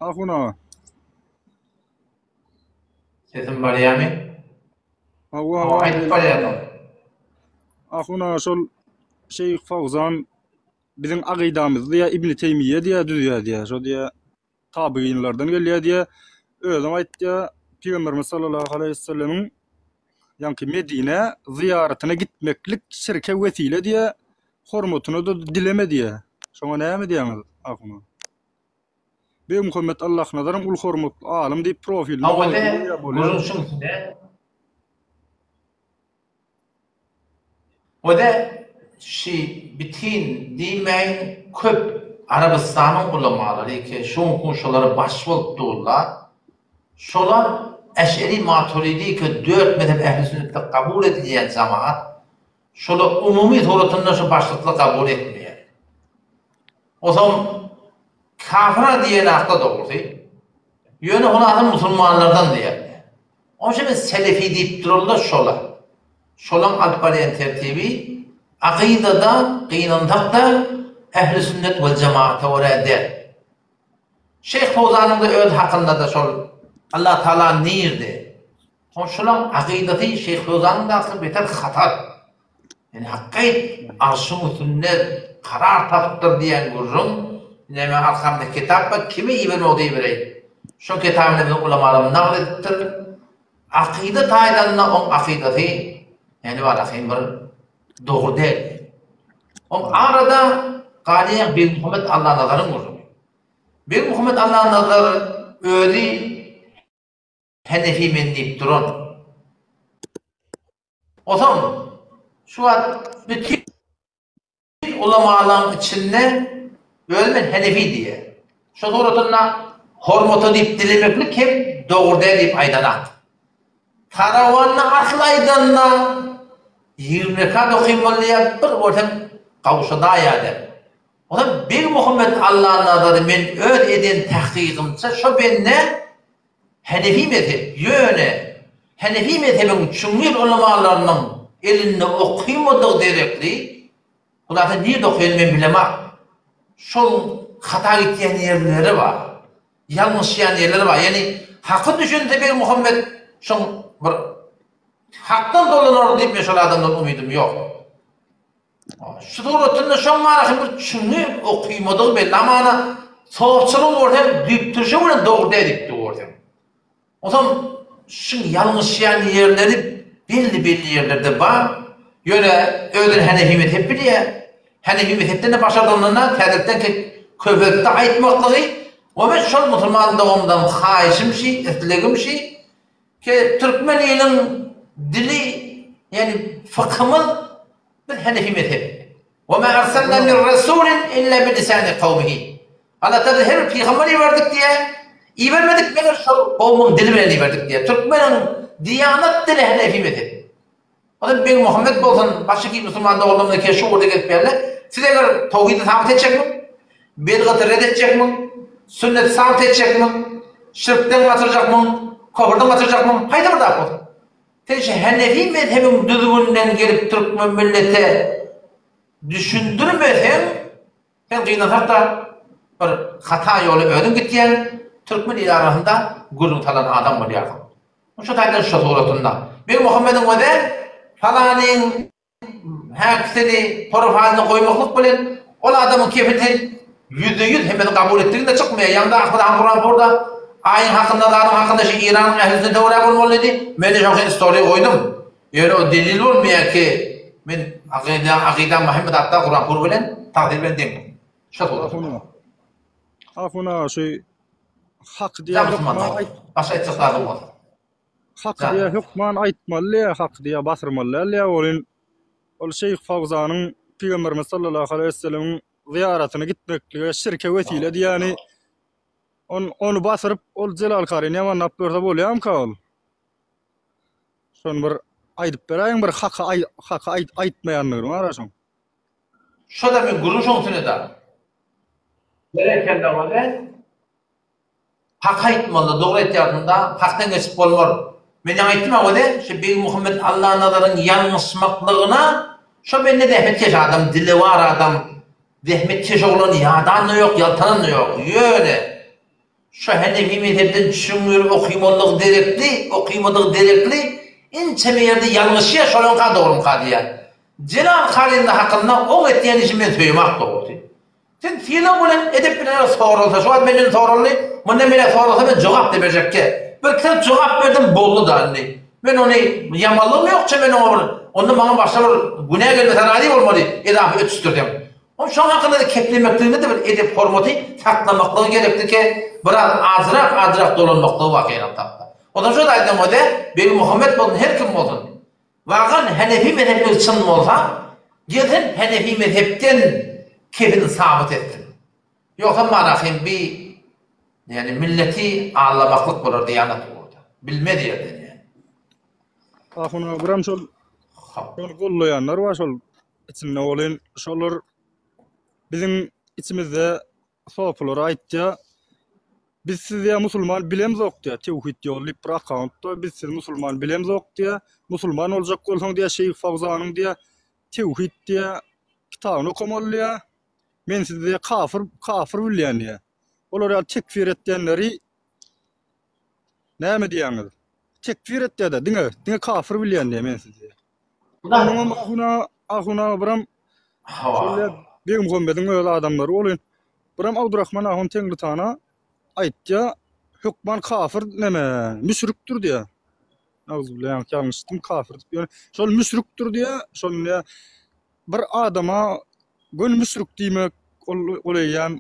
Ahun aga. Sesim barýarmy? Hawa, Hawa, aýdyp barýardyň. Ahun aga şol Şeýh Fawzan biziň akydamyzy diýýär, Ibn Teýmiýe diýýär, düzýär diýýär. Şo diýýär, tabygynlardan gelýär diýýär. Özem aýtýar, Pygamberimiz sallallahu aleýhi we sellemiň ýaňky Medinä zyýaratyna gitmeklik şirke wesile diýýär, hormatyna-da dileme diýýär. Şoňa näme diýýäňiz, ahun aga? Begmuhammet Allahnazaram uly hormatly alym diýip profiline Hawa goýdy de, diýýär, bolýar. gürrüň şuňsy-da. O-da şi bitin diýmäýin köp Arabystanyň ulamalary ki şu gün şolara baş bolup durlar. Şolar Eş'eri Maturidi ki dört mezhep ehli sünnetde kabul edilýän jamaat şolar umumy suratynda şu başlykly kabul etmeýär. Otam kafyra diýenakda dogrusy. Ýöne hulasa musulmanlardan diýýär. Onça biz selefi diýip duralda şola. Şolaň alyp barýan tertibi akydada gynansakda ähli sünnet wel jemaata görä däl. Şeýh Fowzanyňda öz hakynda-da şol Allah Taala nirde? Hon şolaň akydasy Şeýh Fowzanyň dagsy beter hatar. Ýani hakyt arşyň üstünde karar tapypdyr diýen gürrüň, ine meň arkamda kitap bar, kime ibermegde ibereýin. Şo kitabyny biziň ulamalarymyz nagyl edipdir. Akyda taýdan-da oň akydasy ýani barahyn bir dogry däl. Oň arada galýan Begmuhammet Allanazaryň gürrüňi. Begmuhammet Allanazar özi Henefi men diýip duran. Osaň şu wagt bütin ulamalaň içinde özi men Henefi diýýär. Şo suratynda hormata diýip dilemeklik hem dogry däl diýip aýdanak. Farawanda asyl aýdanda 20 rekat okyn bolýar, bir görseň gawşadaýar däp. Osaň Begmuhammet Allanazary men öz eden tahkygymça şo bende Henefi mezhep, ýöne Henefi mezhebiň çuňňur ulamalarynyň elinde okymadygy derekli, hulasa nirde okaýany men bilemok, şol hata gitýän ýerleri bar, ýalňyşýan ýerleri bar, ýagny haky düşünse Begmuhammet şoň bir hakdan dolanar diýip men şol adamdan umydym ýok. Şu suratynda şoň arasy bir çuňňur okymadygy belli amana sowçylygy görseň düýptürşe bilen dogry däl diýipdi görseň. Onsoň şuň ýalňyşýan ýerleri belli belli ýerlerde bar. Ýöne özüni Henefi mezhep bilýär. Henefi mezhepden-de başardygyndan täzelikden köpeltdi aýtmaklygy. We men şol musulman doganymdan haýyşym şi, islegim şi, Ki türkmen iliň dili ýagny fykhymyz biz henefi mezhep. Wa ma arsalna min rasulin illa bi lisani kawmihi. Allah Taala her bir pygamber iberdik diýýär. Ibermedik meger şol kowmuň dili bilen iberdik diýýär. Türkmeniň diýanat dili henefi mezhep. Olam Begmuhammet bolsun, başga kim musulman doganlarymyz eken şu ugurda gelip berle. Siz eger towhidi sabyt etjekmiň? Bidgaty red etjekmiň? Sünneti sabyt etjekmiň? Şirkden gaçyrjakmyň? Kofrdan gaçyrjakmyň? Haýsy bir zat bolsun. Sen şu Henefi mezhebiň düzgüninden gelip türkmen millete düşündirmeseň, sen gynansak-da bir hata ýola özüň gitýäň, türkmen ili arasynda gürrüň salan adam bolýarsyň. Şu taýdan şu suratynda. Begmuhammediň özi falanyň häkisini profaýlyna goýmaklyk bilen ol adamyň kefil sen 100% hemmesini kabul etdigiň-de çykmaýar. Ýaňda Ahmet han Guranpurda aýyň hakynda zadyň hakynda şu Eýranyň ähli sünnete görä bolmaly diýdi. Men-de şoň üçin story goýdum. Ýöne o delil bolmaýar ki men akyda akydam Muhammet Atda Guranpur bilen tagdyr bilen deň. Şu suratynda. Ahun aga şu Hak diýä hökman aýt. Başga aýtjak zadyň bolsa. Hak diýä hökman aýtmaly diýä, hak diýä basyrmaly däl diýä welin ol Şeýh Fawzanyň Pygamberimiz sallallahu aleýhi wesellemiň zyýaratyna gitmeklige şirke wesile diýýäni on ony basyryp ol Jelal Karyny ýamanlap görse bolýamyka ol? Şony bir aýdyp beräýiň bir haky haky aýtmaýanlygyny bar şoň. Şo-da men gürrüň şoň üstüne-de. Berekella wale. Hak aýtmaly dogry aýtýarsyňda hakdan geçip bolmaz. Men ýaňy aýtdym-a wale şu Begmuhammet Allanazaryň ýalňyşmaklygyna şo bende zähmetkeş adam dilewar adam zähmetkeş oglan ýadan-da ýok ýaltanan-da ýok ýöne. Şu Henefi mezhepden çuňňur okymalygy derekli, okymadygy derekli inçeme ýerde ýalňyşýar, şolaňka dogrumyka diýýän. Jelal Karyny hakynda oň etýän işini men söýemok dogrusy. Sen sylag bilen, edep bilen eger soralsa, şu wagt menden soraldy, mundan beýläk soralsa men jogap-da berjekge. Bir kez jogap berdim, boldy-da indi. Men ony ýamanlygym ýokça men oňa bir, onda maňa başga bir günä gelmese razy bolmaly, edafa ötüşdirseň. Oň şoň hakynda-da keplemekliginde-de bir edep-hormaty saklamaklygy gerekdike, biraz azrak-azrak dolanmaklygy bar gynansak-da. Onsoň şo-da aýdýan bolýa, Begmuhammet bolsun, her kim bolsun, Wagan Henefi mezhepligi çyn bolsa, gelsin Henefi mezhepden kefini sabyt etsin. Ýogsam manasyn bi ýani milleti allamaklyk bolar diýanat ugurda. Bilmez ýerden ýani. Ahun aga biram şol şony gollaýanlar bar şol içinde bolyn şolar biziň içimizde Sopular aýtýa, Biz siz diýä musulman bilemzok diýä, Tewhid ýoly diýip bir akkauntda, biz sizi musulman bilemzok diýä, musulman boljak bolsaň diýä Şeýh Fawzanyň diýä Tewhid diýä kitabyny okamaly diýä, men sizi diýä kafir kafir bilýän diýä. Olar ýaly tekfir etýänleri näme diýýäňiz? Tekfir etýä-de diňe diňe kafir bilýän diýä men sizi diýä. Onuňam ahuna ahuna biram şol Begmuhammediň öz adamlary bolyn. Biram Abdurrahman ahun Teňritana aýtýa hökman kafir neme müşrikdir diýä. Agzybile ýalňyşdym kafir diýip ýöne şol müşrikdir diýä şol diýä bir adama göni müşrik diýmek ol ol eýýäm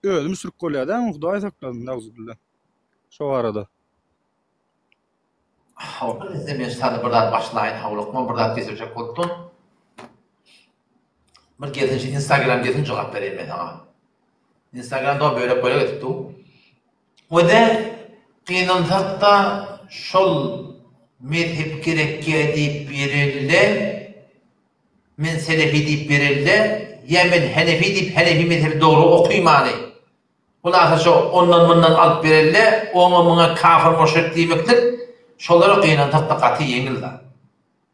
özi müşrik bolýar dämi Hudaý saklasyn agzybile şo barada. Hawa, indi men sada bir zat başlaýyn, howlukma bir zat geçirjek bolupdym. Bir gelsin şu Instagram gelsin jogap bereýin men saňa. Instagram da bölek-bölek edip dur. We-de gynansak-da şol mezhep gerekýä diýip berelde, men selefi diýip berelde, ýa men henefi diýip henefi mezhebi dogry okymany Hulasa şo ondan-mundan alyp berelde oňa-muňa kafir-muşrik diýmeklik şolara gynansak-da gaty ýeňil zat.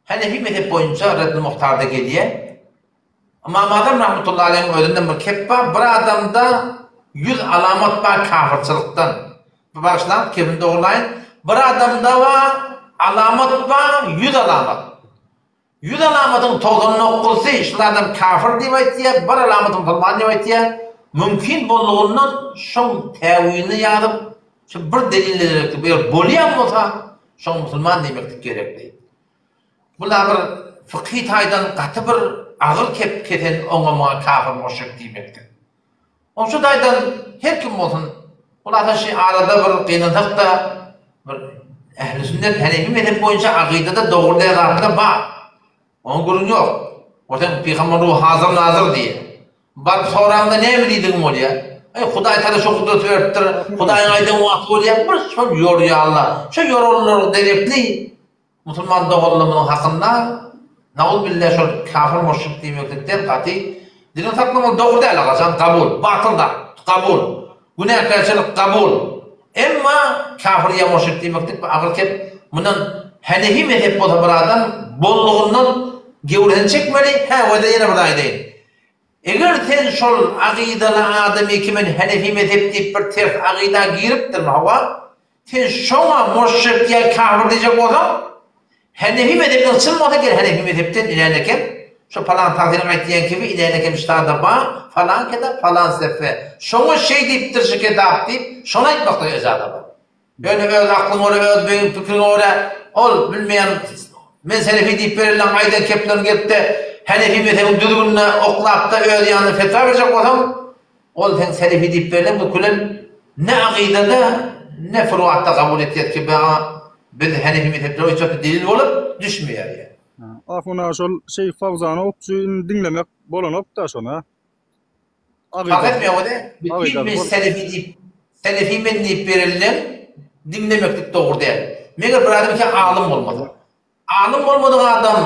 Hanefi mezhep boýunça Reddul Muhtarda gelýär. Ymam Azam rahmetullahi aleýhiň özünden bir kep bar, bir adamda ýüz alamat bar kafirçylykdan. Bagyşlaň, kebini dogurlaýyn. Bir adamda bar alamat bar, ýüz alamat. Ýüz alamatyň 99-sy şul adam kafir diýip aýtýar, bir alamaty musulman diýip aýtýar. Mümkin boldugyndan şoň täwilini ýazyp, şu bir delil gerekdi. Bu ýer bolýan bolsa, şoň musulman diýmeklik gerekdi. Bu da bir fykhy taýdan gaty bir agyr kep kesen oňa muňa kafir muşrik diýmeklik. Oň şu taýdan her kim bolsun, hulasa şi arada bir gynansak-da bir ähli sünnet henefi mezhep boýunça akydada dogry däl zatlar bar. Oňa gürrüň ýok. Görseň pygamber ruhy hazyr nazyr diýýär. Baryp soraňda näme diýdigiň bolýar? Eý Hudaý sana şo gudraty beripdir. Hudaýyň aýdan wagty bolýar. Bir şol ýorýarlar. Şo ýoranlar derekli Musulman doganlarymyzyň hakynda nauzbilla şol kafir muşrik diýmeklikden gaty diliňi saklamaly dogry däl agajan kabul batyl zat kabul günäkärçilik kabul emma kafir ýa muşrik diýmeklik bu agyr kep mundan hanefi mezhep bolsa bir adam bollugyndan gewresini çekmeli hä wede ýene bir zat aýdaýyn eger sen şol agydaly adamy ki men hanefi mezhep diýip bir ters agyda giripdirmi hawa Sen şoňa muşrik ýa kafir diýjek bolsaň, Henefi mezhepden çyn bolsa gel Henefi mezhepden inän eken, şo palan tagsyryň aýtýan kibi inän eken ştada ba, falan kitap, falan seffe. Şoňa şeý diýipdir şu kitap diýip, şony aýtmaklyga ejaza bar. Ýöne öz aklyňa görä, öz beýin pikiriňe görä, ol bilmeýän men selefi diýip berenleň aýdan keplerini gelip-de Henefi mezhebiň düzgünine oklap-da öz ýanyna fetwa berjek bolsaň, Ol seň selefi diýip berlen bu külem ne akydada ne furuatda kabul etýär ki baňa biz henefi mezhepleri boýunça delil bolup düşmeýär ýa. Ahun aga şol Şeýh Fawzany okçy indi diňlemek bolanokda şony a. Fark etmeýär ode. Bütin men selefi diýip selefi men diýip berillen diňlemeklik dogry däl. Meger bir adam ki alym bolmasa. Alym bolmadyk adam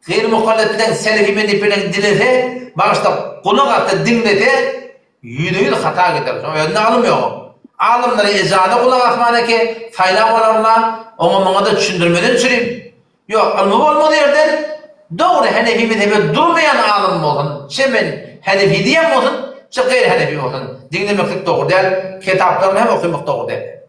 gaýry mukalletleň selefi men diýip bilen dilese, bagyşla gulak assa diňlese ýüzde ýüz hata gider. Şoň özünde alym ýok. Alymlara ejaza gulak asman eke, saýlap alarlar, oňa muňa-da düşündirmeden çürim. Ýok, ylmy bolmadyk ýerden dogry henefi mezhebe durmaýan alym bolsun, çe men henefi diýen bolsun, Şu gaýry Hanefi bolsun, diňlemeklik dogry däl, kitaplaryny hem okamak dogry däl.